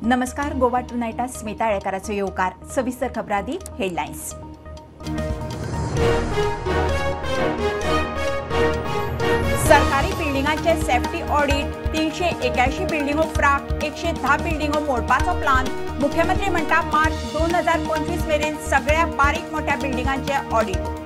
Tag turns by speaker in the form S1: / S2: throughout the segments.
S1: नमस्कार, गोवा टुनायटात स्मिता आळेकाराचो येवकार. सविस्तर खबरां हेडलायन्स. सरकारी बिल्डिंगांचे सेफ्टी ऑडिट, 381 बिल्डिंगो फ्राक, 110 बिल्डिंगो मोडपाचो प्लान. मुख्यमंत्री म्हणटा मार्च 2025 मेरेन सगळ्या बारीक मोठ्या बिल्डिंगांचे ऑडिट.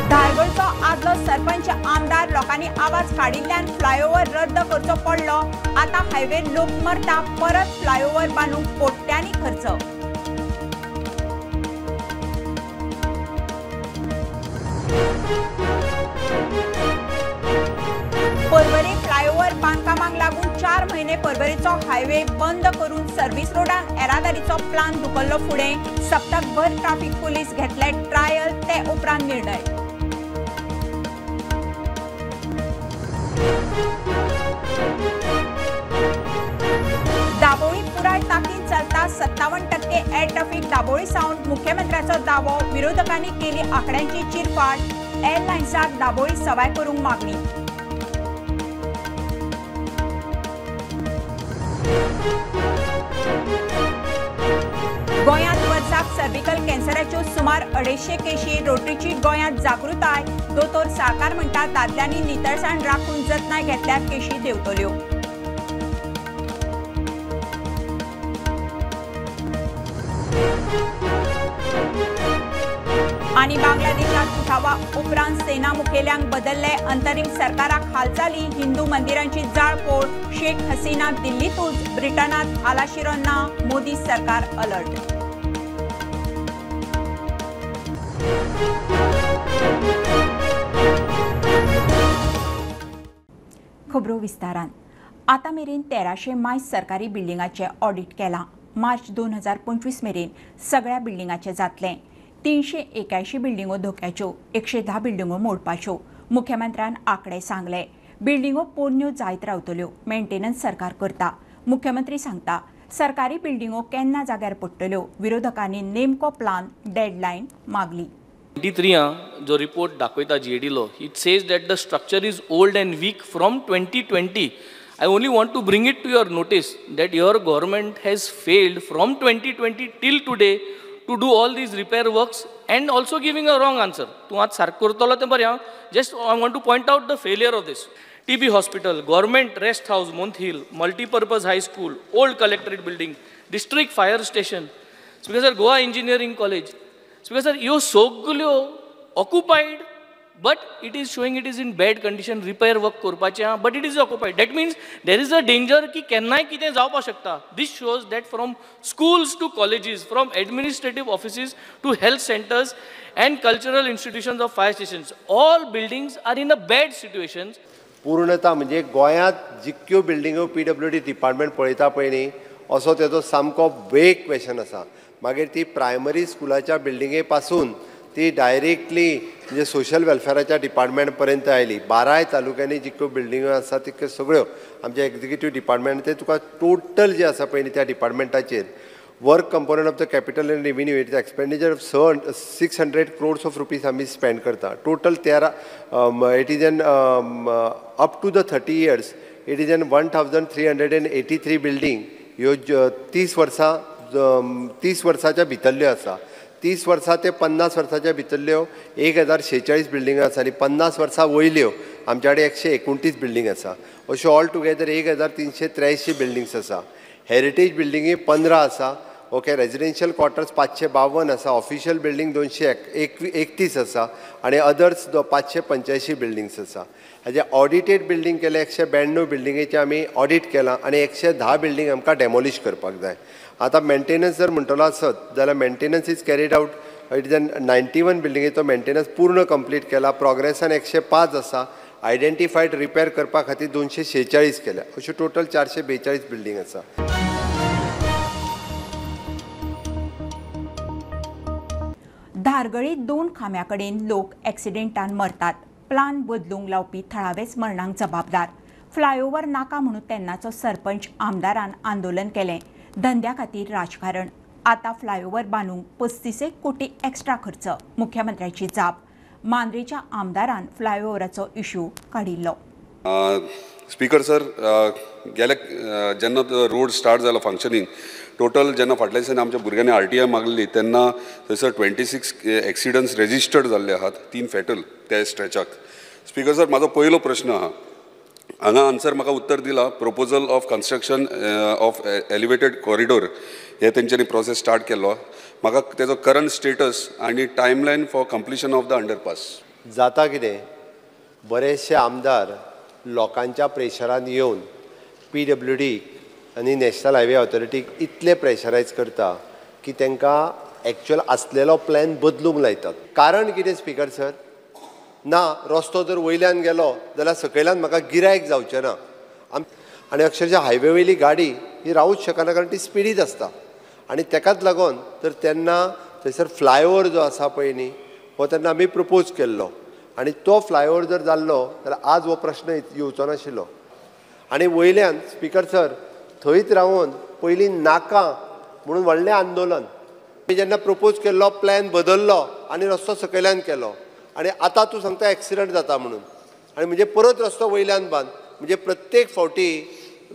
S1: धारगळचो आदलो सरपंच आमदार लोकांनी आवाज काडिल्ल्यान फ्लायओव्हर रद्द करचो पडलो. आतां हायवे लोक मरता, परत फ्लायओव्हर बांदूंक कोट्यांनी खर्च. पर्वरी फ्लायओव्हर बांदकामाक लागून 4 म्हयने पर्वरीचो हायवे बंद करून सर्व्हिस रोडान येरादारीचो प्लान धुकल्लो फुडें. सप्तकभर ट्राफिक पुलीस घेतले ट्रायल, ते उपरांत निर्णय. दाबोळी पुराय ताकीद चलता, 57% एअर ट्राफिक दाबोळी सावन मुख्यमंत्र्याचो दावो. विरोधकांनी केली आंकड्यांची चिरफाट, एअरलायन्साक दाबोळी सवाय करूंक मागणी. गोंयांत वर्साक सर्विकल कॅन्सराच्यो सुमार 250 केशी, रोटरीची गोंयांत जागृताय. दोतोर साळकार म्हणटा दादल्यांनी नितळसाण राखून जतनाय घेतल्यार केशी देंवतल्यो. आनी बांगलादेशात उठावा उपरांत सेना मुखेल्यांक बदलले, अंतरीम सरकाराक हालचाली, हिंदू मंदिरांची जाळपोळ, शेख हसीना दिल्लीतूच, ब्रिटनात आलाशिरो ना, मोदी सरकार अलर्ट. खबरो विस्तारान. आतां मेरेन 1300 मायज सरकारी बिल्डिंगाचें ऑडिट केलां. मार्च 2025 मेरेन सगळ्या बिल्डिंगाचें जातलें. 381 बिल्डिंगो धोक्याच्यो, 110 बिल्डिंगो मोडपाच्यो. मुख्यमंत्र्यान आंकडे सांगले. बिल्डिंगो पोरण्यो जायत रावतल्यो, मेंटेनन्स सरकार करता. मुख्यमंत्री सांगता सरकारी बिल्डिंगो केन्ना जाग्यार पडटल्यो, विरोधकांनी नेमको प्लान, डेडलायन मागली.
S2: 23 जो रिपोर्ट दाखयता जीएडीलो, it says that the structure is old and weak from 2020. I only want to bring it to your notice that your government has failed from 2020 till today to do all these repair works and also giving a wrong answer. तूं आज सारकें करतलो तें बरें. Just I want to point out the failure of this. TB hospital, government rest house Month Hill, multipurpose high school, old collectorate building, district fire station, speaker sir Goa engineering college. Speaker sir ह्यो सगल्यो occupied, but it is showing it is in bad condition, repair work करपाचें आहा, but it is occupied. That means there is a danger की केन्नाय कितें जावपाक शकता. This shows that from schools to colleges, from administrative offices to health centres and cultural institutions of fire stations, all buildings are in a bad situations.
S3: पूर्णता म्हणजे गोंयांत जितक्यो बिल्डिंगो PWD department पळयता पळय न्ही, असो तेजो सामको वेग क्वेशन आसा. मागीर ती प्रायमरी स्कुलाच्या बिल्डिंगे पासून ती डायरेक्टली म्हणजे सोशल वेलफेराच्या डिपार्टमेंट पर्यंत आयली. 12 तालुक्यांनी जितक्यो बिल्डिंगो आसा तितक्यो सगळ्यो आमच्या एक्झिक्युटीव डिपार्टमेंट ते तुका टोटल जे आसा पळय न्ही त्या डिपार्टमेंटाचेर work component of the capital and revenue it expenditure of 600 crores of rupees आमी स्पेंड करता. Total 13 it is an up to the 30 years it is an 1383 building ह्यो 30 वर्सां 30 वर्साच्या भितरल्यो आसा. 30 वर्सां ते 50 वर्साच्या भितरल्यो 1046 बिल्डिंग आसा आनी 50 वर्सां वयल्यो आमच्या कडेन 129 बिल्डींग आसा. अश्यो ऑल टुगेदर 1383 बिल्डिंग्स आसा. हेरिटेज बिल्डिंगी 15 आसा. ओके, रेजिडेन्शियल क्वॉर्टर्स 552 आसा, ऑफिशियल बिल्डींग 231 आसा आनी अदर्स 585 बिल्डिंग्स आसा. हाजे ऑडिटेड बिल्डींग केले 192 बिल्डिंगेचें आमी ऑडीट केलां आनी 110 बिल्डींग आमकां डेमोलिश करपाक जाय. आतां मेंटेनन्स जर म्हणटलो आसत जाल्यार maintenance is carried out it is an 91 बिल्डिंगेचो maintenance पूर्ण कंप्लीट केला. प्रोग्रेसान 105 आसा. आयडेंटिफायड रिपेर करपा खातीर 246 केल्या. अश्यो टोटल 442 बिल्डींग आसा.
S1: धारगळी 2 खांब्या कडेन लोक एक्सिडेंटान मरतात. प्लान बदलूंक लावपी थळावेच मरणांक जबाबदार. फ्लायओव्हर नाका म्हणून तेन्नाचो सरपंच आमदारान आंदोलन केलें. धंद्या खातीर राजकारण. आतां फ्लायओव्हर बांदूंक 35 कोटी एक्स्ट्रा खर्च. मुख्यमंत्र्याची जाप. मांद्रेच्या आमदारान फ्लायओव्हराचो इश्यू काडिल्लो.
S4: स्पीकर सर, गेल्या जेन्ना रोड स्टार्ट जालो फंक्शनींग टोटल जेन्ना फाटल्या दिसांनी आमच्या भुरग्यांनी RTI मागली तेन्ना थंयसर 26 एक्सिडंट्स रजिस्टर्ड जाल्ले आहात, 3 फेटल त्या स्ट्रेचाक. स्पीकर सर, म्हाजो पयलो प्रश्न आहा, हांगा आन्सर म्हाका उत्तर दिला proposal of construction of elevated corridor हे तेंच्यांनी प्रोसेस स्टार्ट केल्लो. म्हाका तेजो करंट स्टेटस आनी timeline for completion of the underpass.
S3: जाता कितें, बरेचशे आमदार लोकांच्या प्रेशरान येवन PWD आनी नॅशनल हायवे ऑथॉरिटीक इतले प्रेशरायज करता की तांकां एक्चुअल आसलेलो प्लॅन बदलूंक लायतात. कारण कितें स्पीकर सर, ना रस्तो जर वयल्यान गेलो जाल्यार सकयल्यान म्हाका गिरायक जावचें ना. आनी अक्षरशः हायवे वयली गाडी ही रावूंक शकना कारण ती स्पिडीत आसता आनी तेकाच लागून तर तेन्ना थंयसर फ्लायओवर जो आसा पळय न्ही हो तेन्ना आमी प्रपोज केल्लो आनी तो फ्लायओवर जर जाल्लो जाल्यार आज हो प्रश्न येवचो नाशिल्लो. आनी वयल्यान स्पीकर सर थंयच रावन पयलीं नाका म्हणून व्हडलें आंदोलन, जेन्ना प्रपोज केल्लो प्लॅन बदल्लो आनी रस्तो सकयल्यान केलो आनी आतां तूं सांगता एक्सिडंट जाता म्हणून आनी म्हणजे परत रस्तो वयल्यान बांद. म्हणजे प्रत्येक फावटी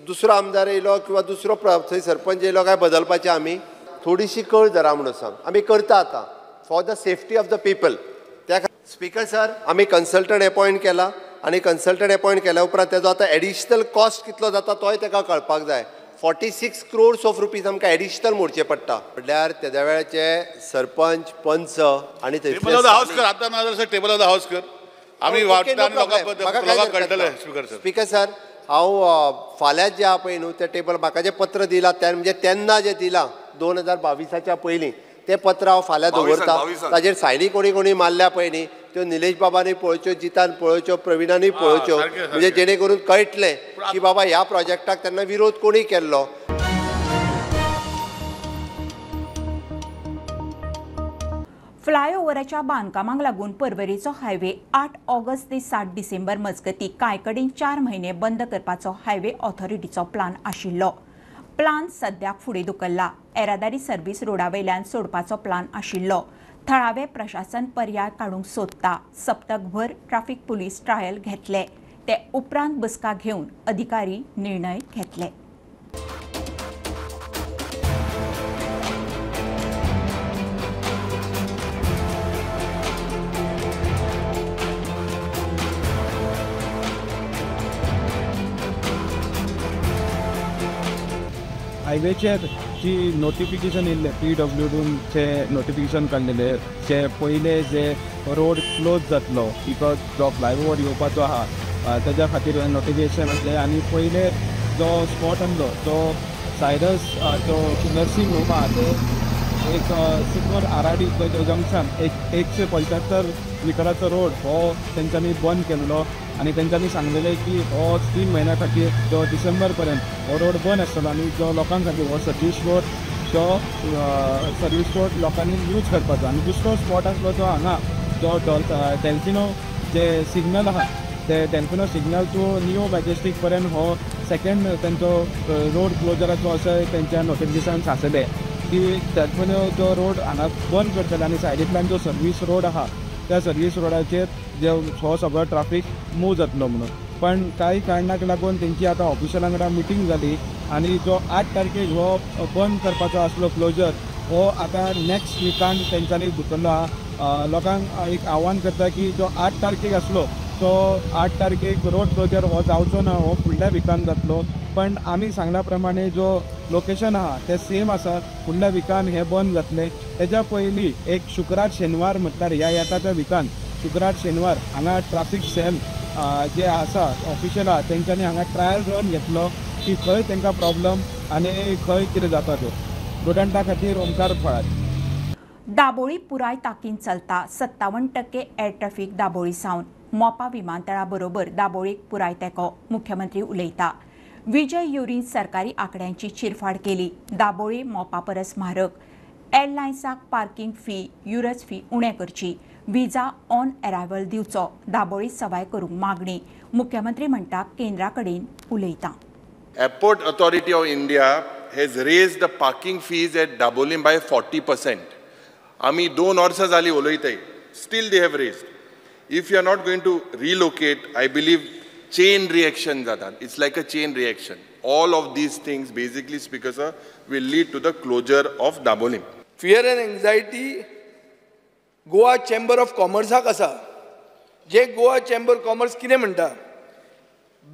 S3: दुसरो आमदार येयलो किंवा दुसरो थंय सरपंच येयलो काय बदलपाचें आमी थोडीशी कळ धरा म्हणून सांग आमी करता आतां for the safety of the people. त्या स्पीकर सर आमी कन्सल्टंट एपॉयंट केला आनी कन्सल्टंट एपॉयंट केल्या उपरांत तेजो आतां एडिशनल कॉस्ट कितलो जाता तोय तेका कळपाक जाय. 46 crores of rupees आमकां एडिशनल मोडचे पडटा. म्हणल्यार तेद्या वेळाचे सरपंच पंच आनी
S5: टेबल ऑफ the house कर आतां ना जाल्यार टेबल ऑफ the house कर आमी वाटता आनी लोकांक कळटलें.
S3: स्पीकर सर हांव फाल्यां जें आहा पळय न्हू तें टेबल म्हाका जें पत्र दिलां तें म्हणजे तेन्ना जें दिलां 2022च्या पयलीं तें पत्र हांव फाल्यां दवरता. ताजेर सायनी कोणी कोणी मारल्या पळय न्ही त्यो निलेश बाबांनी पळोवच्यो, जितान पळोवच्यो, प्रवीणानी पळोवच्यो, म्हणजे जेणे करून कळटलें की बाबा ह्या प्रोजेक्टाक तेन्ना विरोध कोणी केल्लो.
S1: फ्लायओव्हराच्या बांदकामाक लागून पर्वरेचो हायवे 8 ऑगस्ट ते 7 डिसेंबर मजगती कांय कडेन 4 म्हयने बंद करपाचो हायवे ऑथॉरिटीचो प्लान आशिल्लो. प्लान सद्याक फुडें धुकल्ला. येरादारी सर्व्हिस रोडावयल्यान सोडपाचो प्लान आशिल्लो. थळावे प्रशासन पर्याय काडूंक सोदता. सप्तकभर ट्राफिक पुलीस ट्रायल घेतले, ते उपरांत बसका घेवन अधिकारी निर्णय घेतले.
S6: हायवेचेर जी नोटिफिकेशन येयल्लें PWDन जे नोटिफिकेशन काडलेलें जे पयले जे रोड क्लोज जातलो because जो फ्लायओवर येवपाचो आहा तेज्या खातीर नोटिफिकेशन आसलें. आनी पयले जो स्पॉट आसलो तो सायरस जो नर्सिंग होम आहा ते एक सिल्वर आराडी जंक्शन एक 175 मिटराचो रोड हो तेंच्यांनी बंद केल्लो आनी तेंच्यांनी सांगलेलें की हो 3 म्हयन्या खातीर जो डिसेंबर पर्यंत हो रोड बंद आसतलो आनी जो लोकां खातीर हो सर्वीस रोड तो सर्वीस रोड लोकांनी यूज करपाचो. आनी दुसरो स्पॉट आसलो तो हांगा जो डेल्फिनो जे सिग्नल आहा ते Delfino signal to Neo Majestic पर्यंत हो सेकेंड तेंचो रोड क्लोजराचो अशें तेंच्या नोटिफिकेशन आसलें की डेल्फिनो जो रोड हांगा बंद करतले आनी सायडींतल्यान जो सर्वीस रोड आहा त्या सर्वीस रोडाचेर जे हो सगळो ट्राफीक मूव जातलो म्हणून. पण कांय कारणाक लागून तेंची आतां ऑफिशलां वांगडा मिटींग जाली आनी जो 8 तारखेक हो बंद करपाचो आसलो क्लोजर हो आतां नेक्स्ट विकान तेंच्यांनी धुकल्लो आहा. लोकांक एक आव्हान करता की जो 8 तारखेक आसलो तो 8 तारखेक रोड क्लोजर हो जावचो ना, हो फुडल्या विकान जातलो. पण आमी सांगल्या प्रमाणे जो लोकेशन आहा तें सेम आसा, फुडल्या विकान हें बंद जातलें. तेज्या पयलीं एक शुक्रार शेनवार म्हटल्यार ह्या येता त्या विकान शुक्रार शेनवार हांगा ट्राफीक सेल जे आसा ऑफिशियल आहा तेंच्यांनी हांगा ट्रायल रन घेतलो की खंय तेंकां प्रॉब्लम आनी खंय कितें जाता त्यो. स्टुडंटा खातीर ओमकार फळारी.
S1: दाबोळी पुराय ताकीन चलता. 57% एअर ट्रॅफिक दाबोळी सावन मोपा विमानतळा बरोबर दाबोळीक पुराय तेंको. मुख्यमंत्री उलयता. विजय युरीन सरकारी आंकड्यांची चिरफाड केली. दाबोळी मोपा परस म्हारग. एअरलायन्साक पार्किंग फी, युरज फी उणें करची, विजा ऑन अरायवल दिवचो, दाबोळी सवाय करूंक मागणी. मुख्यमंत्री म्हणटा केंद्रा कडेन उलयता.
S7: Airport Authority of India has raised the parking fees at Dabolim by 40%. आमी 2 वर्सां जाली उलयताय, steel they have raised. If you are not going to relocate, I believe chain reaction जाता. It's like a chain reaction. All of these things basically, Speaker sir, will lead to the closure of Dabolim.
S8: Fear and anxiety Goa chamber of कॉमर्साक आसा. जे Goa chamber commerce कितें म्हणटा,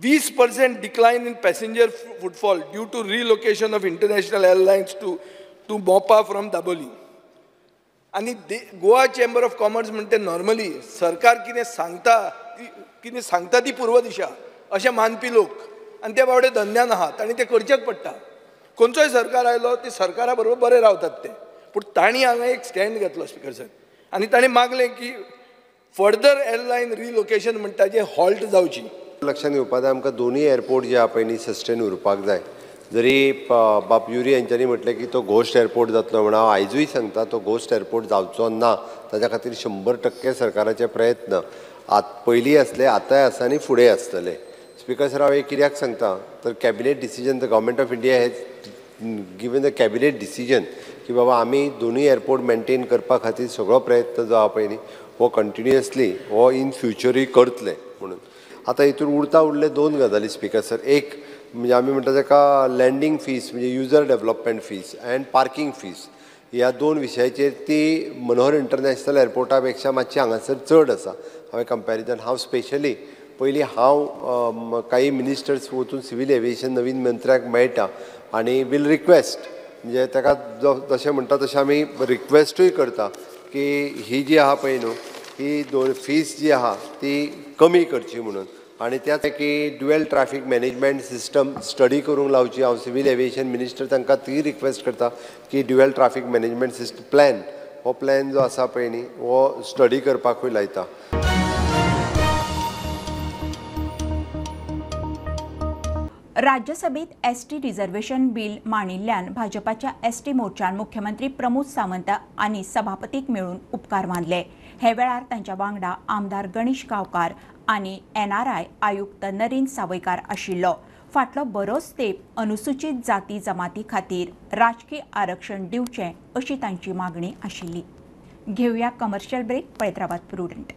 S8: 20% decline in passenger footfall due to relocation of international airlines to Mopa from Dabolim. आनी Goa chamber of commerce म्हणटे normally सरकार कितें सांगता, कितें सांगता ती पूर्व दिशा अशें मानपी लोक, आनी ते बावडे धंद्यान आहात आनी ते करचेच पडटा. खंयचोय सरकार आयलो ते सरकारा बरोबर बरे रावतात ते, पूण तांणी हांगा एक स्टँड घेतलो स्पीकर सर, आनी तांणी मागलें की फर्दर एअरलायन रिलोकेशन म्हणटा जें हॉल्ट जावची.
S3: लक्षात घेवपाक जाय आमकां दोनूय एअरपोर्ट जे आहा पळय न्ही सस्टेन उरपाक जाय. जरी बाब युरी हेंच्यांनी म्हटलें की तो घोस्ट एअरपोर्ट जातलो म्हण, हांव आयजूय सांगता तो घोस्ट एअरपोर्ट जावचो ना. ताच्या खातीर 100% सरकाराचे प्रयत्न पयलीं आसले, आतांय आसा आनी फुडें आसतले. स्पीकर सर, हांव एक कित्याक सांगता तर cabinet decision, the government of India has given the cabinet decision की बाबा आमी दोनूय एअरपोर्ट मेंटेन करपा खातीर सगळो प्रयत्न जो आहा पळय न्ही हो कंटिन्युअसली हो इन फ्युचरूय करतले म्हणून. आतां हितून उरता उरले दोन गजाली स्पीकर सर. एक म्हणजे आमी म्हणटा ताका लँडींग फीस म्हणजे user development fees and parking fees, ह्या दोन विशयाचेर ती मनोहर इंटरनॅशनल एअरपोर्टा पेक्षा मातशी हांगासर चड आसा. हांवें कंपॅरिजन, हांव स्पेशली पयलीं हांव काही मिनिस्टर्स वचून सिवील एविएशन नवीन मंत्र्याक मेळटा आनी वील रिक्वेस्ट, म्हणजे ताका जशें म्हणटा तशें आमी रिक्वेस्टूय करता की ही जी आहा पळय न्हू ही दोन फीस जी आहा ती कमी करची म्हणून. आनी त्याच की dual traffic management system study करूंक लावची. हांव सिवील एविएशन मिनिस्टर तांकां ती रिक्वेस्ट करता की dual traffic management system plan, हो प्लॅन जो आसा पळय न्ही हो स्टडी करपाकूय लायता.
S1: राज्यसभेत एसटी रिझर्वेशन बिल मांडिल्ल्यान भाजपाच्या एसटी मोर्चान मुख्यमंत्री प्रमोद सावंत आनी सभापतीक मेळून उपकार मानले. हे वेळार तांच्या वांगडा आमदार गणेश गांवकार आनी एनआरआय आयुक्त नरेंद्र सावयकार आशिल्लो. फाटलो बरोच तेंप अनुसूचित जाती जमाती खातीर राजकीय आरक्षण दिवचें अशी तांची मागणी आशिल्ली. घेवया कमर्शियल ब्रेक. पळयत रावात प्रुडंट.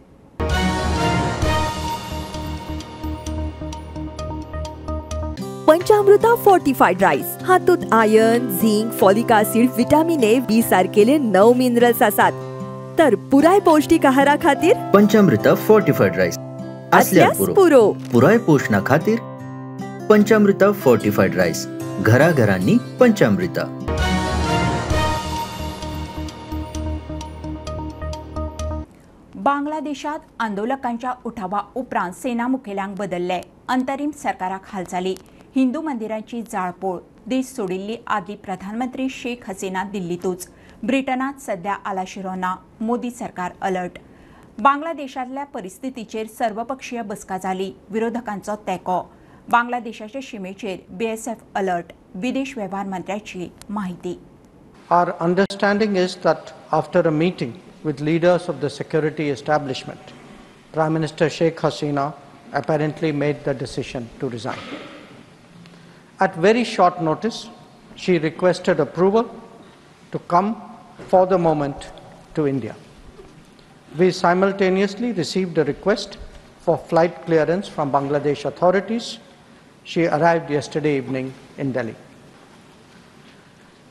S9: पंचामृता फोर्टिफाईड राईस हातूंत iron, zinc, folic acid, vitamin A, B सारकेले 9 मिनरल्स आसात. तर पुराय पौष्टिक आहारा खातीर
S10: पंचामृता फोर्टिफाईड राईस असल्यार पुरो. पुराय पोषणा खातीर पंचामृता फोर्टिफाईड राईस, घराघरांनी पंचामृता.
S1: बांगलादेशात आंदोलकांच्या उठावा उपरांत सेना मुखेल्यांक बदलले. अंतरिम सरकाराक हालचाली. हिंदू मंदिरांची जाळपोळ. देश सोडिल्ली आदली प्रधानमंत्री शेख हसीना दिल्लीतूच. ब्रिटनात सध्या आलाशिरो ना. मोदी सरकार अलर्ट. बांगलादेशांतल्या परिस्थितीचेर सर्वपक्षीय बसका जाली. विरोधकांचो तेंको. बांगलादेशाचे शिमेचेर बीएसएफ अलर्ट. विदेश वेव्हार मंत्र्याची माहिती.
S11: Our understanding is that after a meeting with leaders of the security establishment, Prime Minister Sheikh Hasina apparently made the decision to resign. At very short notice, she requested approval to come for the moment to India. We simultaneously received a request for flight clearance from Bangladesh authorities. She arrived yesterday evening in Delhi.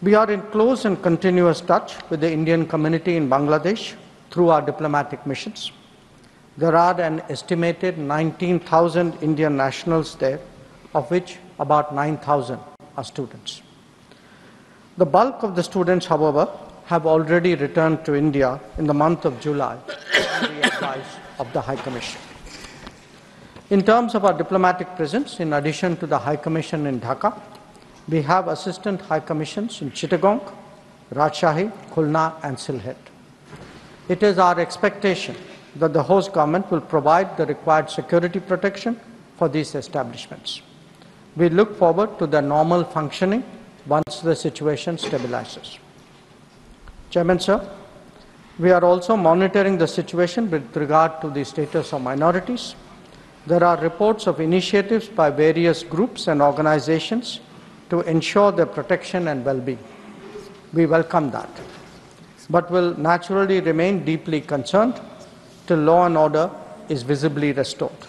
S11: We are in close and continuous touch with the Indian community in Bangladesh through our diplomatic missions. There are an estimated 19,000 Indian nationals there, of which about 9,000 are students. The bulk of the students, however, have already returned to India in the month of July on the advice of the High Commission. In terms of our diplomatic presence, in addition to the High Commission in Dhaka, we have assistant high commissions in Chittagong, Rajshahi, Khulna and Sylhet. It is our expectation that the host government will provide the required security protection for these establishments. We look forward to their normal functioning once the situation stabilizes. Chairman sir, we are also monitoring the situation with regard to the status of minorities. There are reports of initiatives by various groups and organizations to ensure their protection and well-being. We welcome that, but will naturally remain deeply concerned till law and order is visibly restored.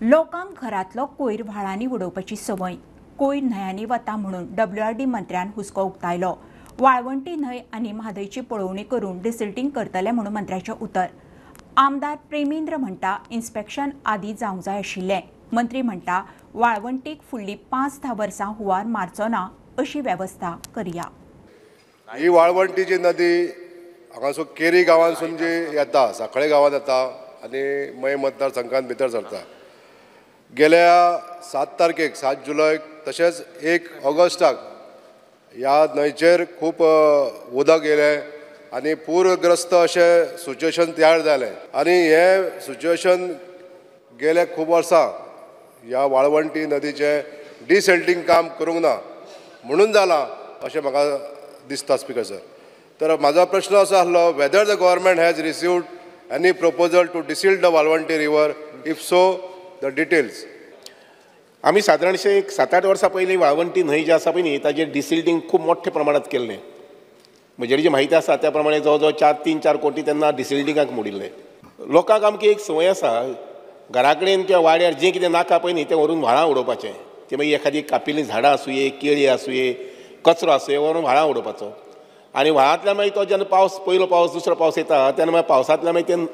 S1: लोकांक घरांतलो कोयर व्हाळांनी उडोवपाची संवय कोयर न्हंयांनी वता म्हणून WRD मंत्र्यान हुस्को उक्तायलो. वाळवंटी न्हंय आनी म्हादयची पळोवणी करून डिसिल्टींग करतले म्हणून मंत्र्याचें उतर. आमदार प्रेमेंद्र म्हणटा इन्स्पेक्शन आदी जावंक जाय आशिल्लें. मंत्री म्हणटा वाळवंटीक फुडली 5-10 वर्सां हुंवार मारचो ना अशी वेवस्था करया.
S12: ही वाळवंटीची नदी हांगासून केरी गांवांसून जी येता, साखळे गांवांत येता आनी मये मतदारसंघात भितर सरता. गेल्या 7 तारखेक 7 जुलयक तशेंच 1 ऑगस्टाक ह्या न्हंयचेर खूब उदक येयलें आनी पूरग्रस्त अशें सिच्युएशन तयार जालें आनी हें सिच्युएशन गेल्या खूब वर्सां ह्या वाळवंटी नदीचें डिसेल्टींग काम करूंक ना म्हणून जालां अशें म्हाका दिसता स्पीकर सर. तर म्हाजो प्रश्न असो आसलो, whether the government has received any proposal to desilt the Valvanti river, if so the details.
S13: आमी सादारणशे एक 7-8 वर्सां पयलीं वाळवंटी न्हंय जी आसा पळय न्ही ताजेर डिसिल्टींग खूब मोठ्या प्रमाणांत केल्लें. म्हजेर जी म्हायती आसा त्या प्रमाणे जवळ जवळ 3-4 कोटी तेन्ना डिसिल्टिंगाक मोडिल्लें. लोकांक आमकी एक संवय आसा, घरा कडेन किंवा वाड्यार जें कितें नाका पळय न्ही तें व्हरून व्हाळां उडोवपाचें. तें मागीर एखादी कापिल्लीं झाडां आसुये, केळी आसुये, कचरो आसुये, व्हरून व्हाळां उडोवपाचो. आनी व्हाळांतल्यान मागीर तो जेन्ना पावस, पयलो पावस दुसरो पावस येता तेन्ना मागीर पावसांतल्यान मागीर तें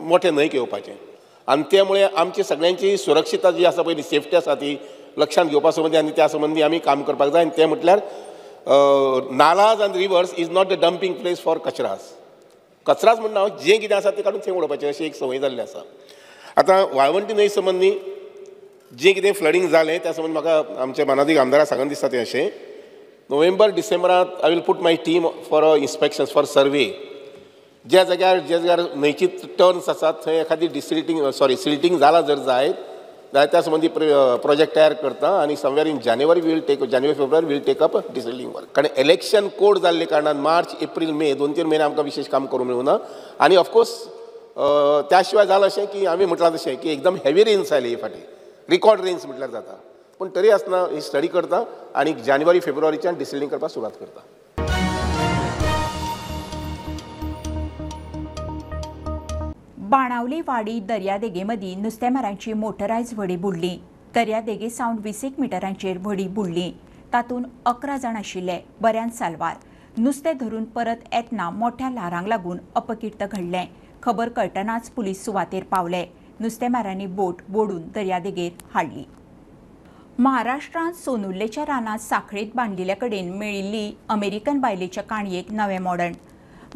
S13: मोठें न्हंयक येवपाचें. आनी त्या मुळे आमची सगळ्यांची सुरक्षितता जी आसा पळय, सेफ्टी आसा ती लक्षांत घेवपा संबंदी आनी त्या संबंदी आमी काम करपाक जाय. आनी तें म्हटल्यार nalas and rivers is not the dumping place for कचरास. कचरास म्हणून हांव जें कितें आसा तें काडून थंय उडोवपाचें अशी एक संवय जाल्ली आसा. आतां वाळवंटी न्हंय संबंदी जें कितें फ्लडींग जालें त्या संबंदी म्हाका आमच्या मानादीक आमदाराक सांगन दिसता तें अशें, नोव्हेंबर डिसेंबरांत I will put my team for inspections for survey. ज्या जाग्यार ज्या जाग्यार न्हंयची टर्न्स आसात थंय एखादी डिसिल्टींग सॉरी सिल्टींग जालां जर जायत जाल्यार त्या संबंदी प्रोजेक्ट तयार करता आनी somewhere in January will take, January February will take up desilting work. कारण इलेक्शन कोड जाल्ले कारणान मार्च एप्रील मे 2-3 म्हयने आमकां विशेश काम करूंक मेळूं ना. आनी ऑफकोर्स त्या शिवाय जालां अशें की आमी म्हटलां तशें की एकदम हेवी रेन्स आयले हे फाटी, रिकॉर्ड रेन्स म्हटल्यार जाता. पूण तरी आसतना ही स्टडी करता आनी जानेवारी फेब्रुवारीच्यान डिसिल्टींग करपाक सुरवात करता.
S1: बाणावली वाडी दर्यादेगेमदीं नुस्तेमारांची मोटरायज व्हडी बुडली. दर्यादेगे सावन 20 मिटरांचेर व्हडी बुडली. तातूंत 11 जाण आशिल्ले. बऱ्यान साल्वार. नुस्तें धरून परत येतना मोठ्या ल्हारांक लागून अपकीर्त घडलें. खबर कळटनाच पुलीस सुवातेर पावले. नुस्तेमारांनी बोट बोडून दर्यादेगेर हाडली. महाराष्ट्रांत सोनुल्लेच्या रानांत साखळेंत बांदिल्ले कडेन मेळिल्ली अमेरिकन बायलेच्या काणयेक नवें मोडण.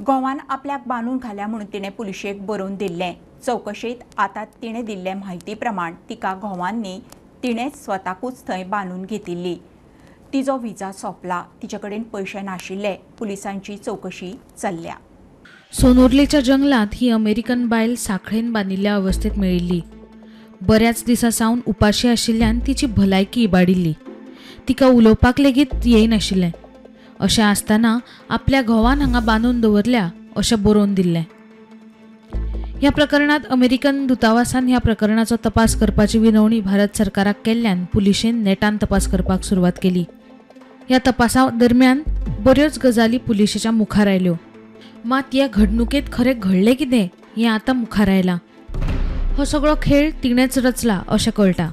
S1: गोवान आपल्याक बांदून घाल्या म्हणून तिणें पुलिशेक बरोवन दिल्लें. चवकशेंत आतां तिणें दिल्ले म्हायती प्रमाण तिका घोवांनी तिणेंच स्वताकूच थंय बांदून घेतिल्ली. तिजो विजा सोंपला. तिचे कडेन पयशे नाशिल्ले. पुलिसांची चवकशी चल्ल्या.
S14: सोनुर्लेच्या जंगलांत ही अमेरिकन बायल साखळेन बांदिल्ल्या अवस्थेत मेळिल्ली. बऱ्याच दिसां सावन उपाशी आशिल्ल्यान तिची भलायकी इबाडिल्ली. तिका उलोवपाक लेगीत येयनाशिल्लें. अशें आसतना आपल्या घोवान हांगा बांदून दवरल्या अशें बरोवन दिल्लें. ह्या प्रकरणांत अमेरिकन दूतावासान ह्या प्रकरणाचो तपास करपाची विनवणी भारत सरकाराक केल्ल्यान पुलिशेन नेटान तपास करपाक सुरवात केली. ह्या तपासा दरम्यान बऱ्योच गजाली पुलिशेच्या मुखार आयल्यो. मात ह्या घडणुकेंत खरें घडलें कितें हें आतां मुखार आयलां. हो सगळो खेळ तिणेंच रचला अशें कळटा.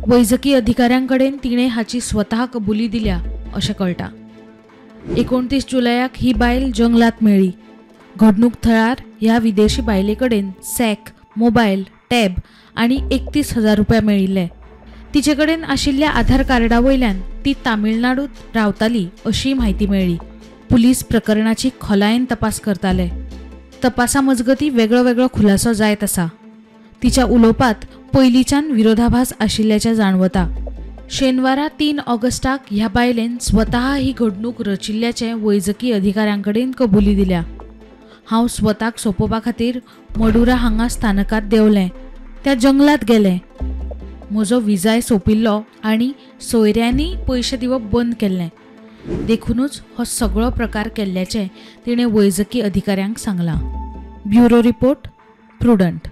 S14: वैजकी अधिकाऱ्यां कडेन तिणें हाची स्वतः कबुली दिल्या अशें कळटा. 29 जुलयाक ही बायल जंगलात मेळ्ळी. घडणूक थळार ह्या विदेशी बायले कडेन सॅक, मोबायल, टॅब आनी 31,000 रुपया मेळिल्ले. तिचे कडेन आशिल्ल्या आधार कार्डा वयल्यान ती तामिळनाडूत रावताली अशी म्हायती मेळ्ळी. पुलीस प्रकरणाची खोलायेन तपास करताले. तपासा मजगती वेगळो वेगळो खुलासो जायत आसा. तिच्या उलोवपांत पयलींच्यान विरोधाभास आशिल्ल्याचें जाणवता. शेनवारा 3 ऑगस्टाक ह्या बायलेन स्वतः ही घडणूक रचिल्ल्याचें वैजकी अधिकाऱ्यां कडेन कबुली दिल्या. हांव स्वताक सोंपोवपा खातीर मडुरा हांगा स्थानकांत देंवलें. त्या जंगलांत गेलें. म्हजो विजाय सोंपिल्लो आनी सोयऱ्यांनी पयशे दिवप बंद केल्लें. देखूनच हो सगळो प्रकार केल्ल्याचें तिणें वैजकी अधिकाऱ्यांक सांगलां. Bureau report, Prudent.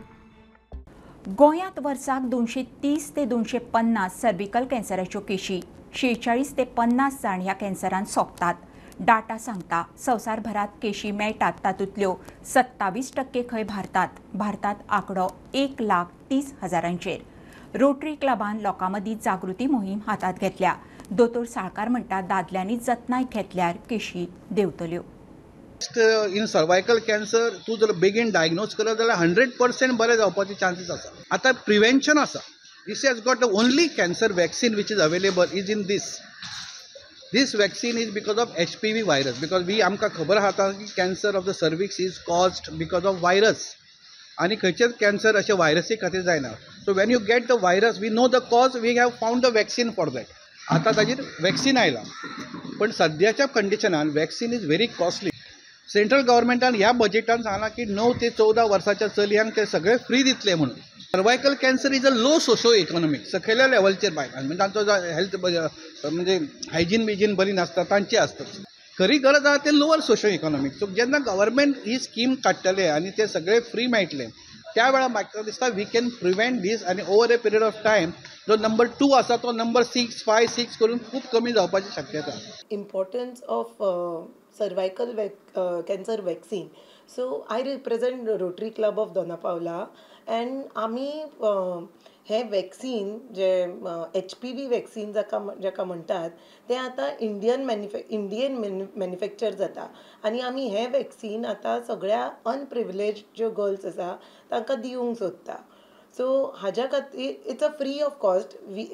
S1: गोंयांत वर्साक 230 ते 250 सर्विकल कॅन्सराच्यो केशी. 46 ते 50 जाण ह्या कॅन्सरान सोंपतात. डाटा सांगता संवसारभरात केशी मेळटात तातूंतल्यो 27% खंय भारतात. भारतात आंकडो 1,30,000. रोटरी क्लबान लोकां मदीं जागृती मोहीम हातात घेतल्या. दोतोर साळकार म्हणटा दादल्यांनी जतनाय घेतल्यार केशी देंवतल्यो.
S15: इन सर्वायकल कॅन्सर तूं जर बेगीन डायग्नोज करत जाल्यार 100% बरें जावपाचे चान्सीस आसा. आतां प्रिवेन्शन आसा. This has got the only cancer vaccine which is available is in this. This vaccine is because of HPV virus, because we आमकां खबर आसा की cancer of the cervix is caused because of virus आनी खंयचेच cancer अशें व्हायरसी खातीर जायना. So when you get the virus, we know the cause, we have found the vaccine for that. आतां ताजेर वॅक्सिन आयलां, पण सद्याच्या कंडिशनान vaccine is very costly. Central गव्हर्मेंटान ह्या बजेटान सांगलां की 9 ते 14 वर्साच्या चलयांक ते सगळे फ्री दितले म्हणून. Cervical cancer is a low socio economic, सकयल्या लेवलचेर बायलां म्हणजे तांचो हेल्थ म्हणजे हायजीन बिजीन बरी नासता तांची आसता. खरी गरज आसा ते लोअर सोशो इकॉनॉमीक. सो जेन्ना गव्हर्मेंट ही स्कीम काडटले आनी ते सगळे फ्री मेळटले त्या वेळार म्हाका दिसता we can prevent these आनी over a period of time जो नंबर 2 आसा तो नंबर 6, 5, 6 करून खूब कमी जावपाची शक्यता.
S16: Importance of cervical cancer vaccine. So I represent Rotary Club of Dona Paula and आमी हे वॅक्सिन जे HPV vaccine जाका म्हणटात तें आतां इंडियन मॅन्युफॅक्चर जाता आनी आमी हें वॅक्सिन आतां सगळ्या अनप्रिविलेज ज्यो गर्ल्स आसा तांकां दिवंक सोदता. सो हाज्या खातीर it's a free of cost.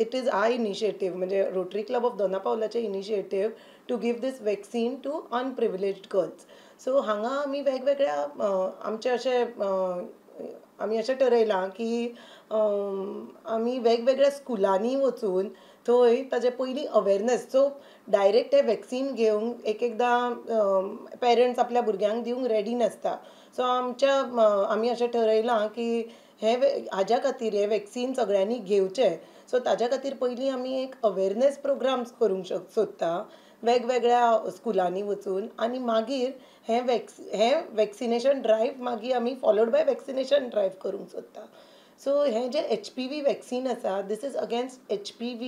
S16: It is our initiative म्हणजे रोटरी क्लब ऑफ दोना पावलाचें initiative to give this vaccine to unprivileged girls. So हांगा आमी वेगवेगळ्या आमचे अशें आमी अशें ठरयलां की आमी वेगवेगळ्या स्कुलांनी वचून थंय ताजे पयलीं अवेरनस. सो डायरेक्ट हें वॅक्सिन घेवंक एक एकदां पेरंट्स आपल्या भुरग्यांक दिवंक रेडी नासता. सो आमच्या आमी अशें ठरयलां की हें हाज्या खातीर हें वॅक्सिन सगळ्यांनी घेवचें. सो ताज्या खातीर पयलीं आमी एक अवेरनस प्रोग्राम्स करूंक सोदता वेगवेगळ्या स्कुलांनी वचून आनी मागीर हें वॅक्सिनेशन ड्रायव्ह मागीर आमी फॉलोड बाय वॅक्सिनेशन ड्रायव्ह करूंक सोदता. सो हें जें HPV vaccine आसा this is against HPV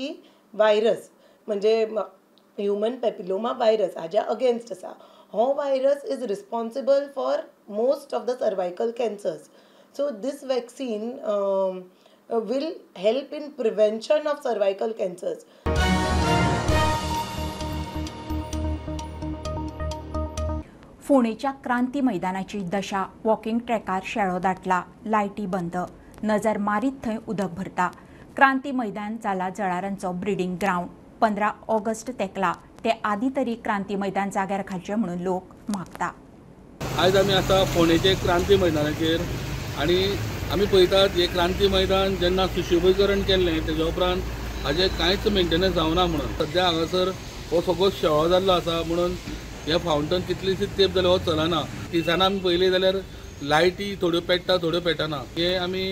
S16: virus म्हणजे ह्युमन पेपिलोमा व्हायरस हाज्या अगेन्स्ट आसा. हो virus is responsible for most of the cervical cancers. So this vaccine will help in prevention of cervical cancers.
S1: फोंडेच्या क्रांती मैदानाची दशा. Walking ट्रॅकार शेळो दाटला, लायटी बंद, नजर मारीत थंय उदक भरता. क्रांती मैदान जाला जळारांचो ब्रिडींग ग्रावंड. 15 ऑगस्ट तेकला ते आदी तरी क्रांती मैदान जाग्यार घालचें म्हणून लोक मागता.
S17: आयज आमी आसा फोंडेचे क्रांती मैदानाचेर आनी आमी पळयतात हें क्रांती मैदान जेन्ना सुशोभीकरण केल्लें तेज्या उपरांत हाजें कांयच मेंटेनन्स जावना म्हणून सद्या हांगासर हो सगळो शेळो जाल्लो आसा म्हणून हे फावंटन कितलीशीच तेप जाल्यार हो चलना. दिसाना आमी पळयली जाल्यार लायटी थोड्यो पेट्टा थोड्यो पेटना. हे आमी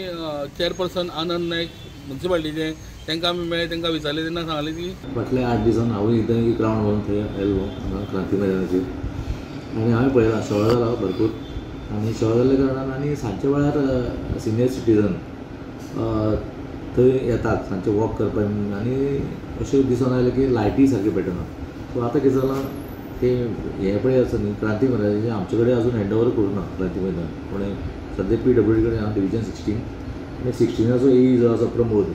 S17: चेअरपर्सन आनंद नायक मुन्सिपाल्टीचे तांकां आमी मेळ्ळे, तांकां विचारलें तेन्ना सांगलें की
S18: फाटल्या 8 दिसान हांवूय एकदां ग्रावंड भरून थंय आयलो हांगा क्रांती मैदानाचेर आनी हांवें पळयलां शेळो जाला भरपूर आनी शेळो जाल्ल्या कारणान आनी सांजच्या वेळार सिनियर सिटीजन थंय येतात सांजचे वॉक करपाक आनी अशें दिसून आयलें की लायटी सारक्यो पेटना. सो आतां कितें जालां ते हें पळय आसा न्ही क्रांती मैदानाचें आमचे कडेन अजून हँड ओवर करूं ना क्रांती मैदान. पूण सद्या PWD कडेन आहा डिविजन 16 आनी 16आचो ए जो आसा प्रमोद,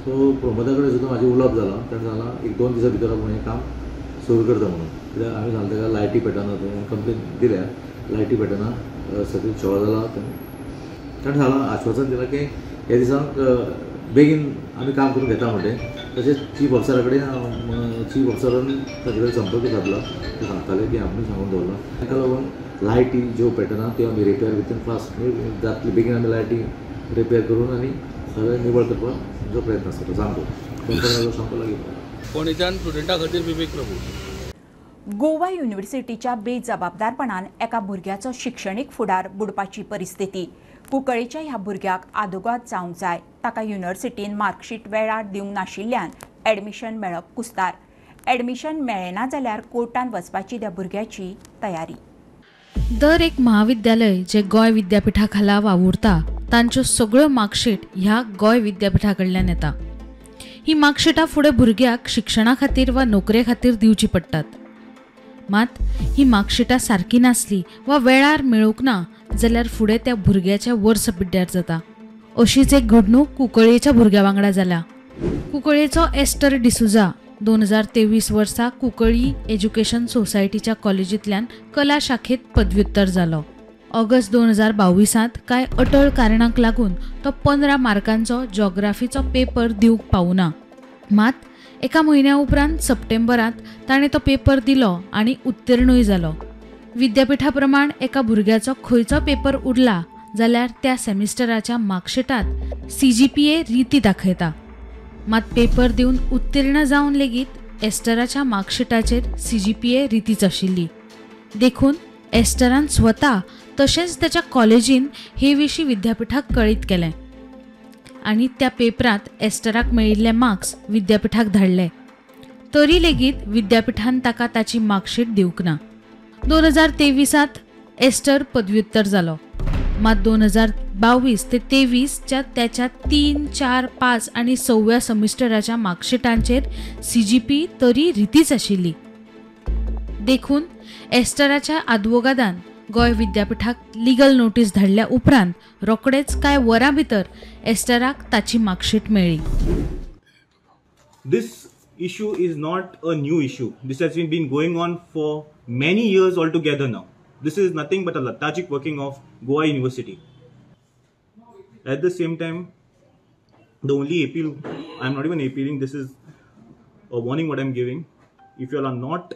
S18: सो प्रमोदा कडेन सुद्दां म्हाजें उलोवप जालां. ताणें सांगलां 1-2 दिसां भितर आपूण हें काम सुरू करता म्हणून. कित्याक आमी सांगता ताका लायटी पेटना थंय कंप्लेन दिल्या लायटी पेटना सगळें शेळो जाला. ताणें सांगलां आश्वासन दिलां की ह्या दिसांक बेगीन आमी काम करून घेता म्हणलें. तशेंच चीफ ऑफिसरा कडेन चीफ ऑफिसरान ताजे कडेन संपर्क सादला. ते सांगताले की आमी सांगून दवरलां ताका लागून लायटी ज्यो पेटना त्यो आमी रिपेर विथीन फास्ट जातली बेगीन आमी लायटी रिपेर करून आनी सगळें निवळ करपाक जो प्रयत्न आसा तो सामको सामको लागीं.
S17: फोंडेच्यान स्टुडंटा खातीर विवेक प्रभू.
S1: गोवा युनिव्हर्सिटीच्या बेजबाबदारपणान एका भुरग्याचो शिक्षणीक फुडार बुडपाची परिस्थिती. कुंकळेच्या ह्या भुरग्याक आदोगाद जावंक जाय. ताका युनिव्हर्सिटीन मार्कशीट वेळार दिवंक नाशिल्ल्यान ॲडमिशन मेळप कुस्तार. ॲडमिशन मेळना जाल्यार कोर्टान वचपाची त्या भुरग्याची तयारी.
S14: दर एक महाविद्यालय जे गोंय विद्यापीठा खाला वावुरता तांच्यो सगळ्यो मार्कशीट ह्या गोंय विद्यापीठा कडल्यान येता. ही मार्कशीटां फुडें भुरग्याक शिक्षणा खातीर वा नोकरे खातीर दिवची पडटात. मात ही मार्कशीटां सारकी नासली वा वेळार मेळूंक ना जाल्यार फुडें त्या भुरग्याच्या वर्स पिड्ड्यार जाता. अशीच एक घडणूक कुंकळयेच्या भुरग्या वांगडा जाल्या. कुंकळयेचो एस्टर डिसुजा 2023 वर्सा कुंकळी एज्युकेशन सोसायटीच्या कॉलेजींतल्यान कला शाखेत पदव्युत्तर जालो. ऑगस्ट 2022 कांय अटळ कारणांक लागून तो 15 मार्कांचो जॉग्राफीचो पेपर दिवंक पावना. मात एका म्हयन्या उपरांत सप्टेंबरांत ताणें तो पेपर दिलो आनी उत्तीर्णूय जालो. विद्यापिठा प्रमाण एका भुरग्याचो खंयचो पेपर उरला जाल्यार त्या सेमिस्टराच्या मार्कशीटांत CGPA रिती दाखयता. मात पेपर दिवन उत्तीर्ण जावन लेगीत एस्टराच्या मार्कशीटाचेर CGPA रितीच आशिल्ली. देखून एस्टरान स्वता तशेंच ताच्या कॉलेजीन हे विशीं विद्यापिठाक कळीत केलें आनी त्या पेपरांत एस्टराक मेळिल्ले मार्क्स विद्यापिठाक धाडले. तरी लेगीत विद्यापिठान ताका ताची मार्कशीट दिवंक ना. 2023 एस्टर पदव्युत्तर जालो. मात 2022 ते 23च्या त्याच्या 3, 4, 5 आनी 6व्या सेमिस्टराच्या मार्कशीटांचेर CGP तरी रितीच आशिल्ली. देखून एस्टराच्या आदवोगादान गोंय विद्यापिठाक लिगल नोटीस धाडल्या उपरांत रोखडेच कांय वरां भितर एस्टराक ताची मार्कशीट मेळ्ळी.
S19: This issue is not a new issue. This has been going on for many years altogether now. This is nothing but a lethargic working of Goa University. At the same time, the only appeal, I'm not even appealing, this is a warning what I'm giving. If you all are not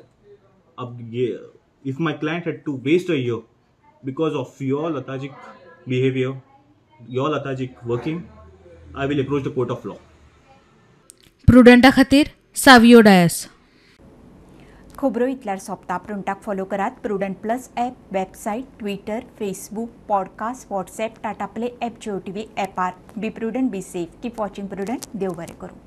S19: up, if my client had to waste a year because of your lethargic behavior, your lethargic working, I will approach the court of law.
S14: प्रुडंटा खातीर सावियो डायस.
S1: खबरो इतल्यार सोंपता. प्रुडंटाक follow करात Prudent plus app, website, Twitter, Facebook, podcast, WhatsApp, Tata Play app, Jio TV ॲपार. Be prudent, be safe, keep watching Prudent. देव बरें करूं.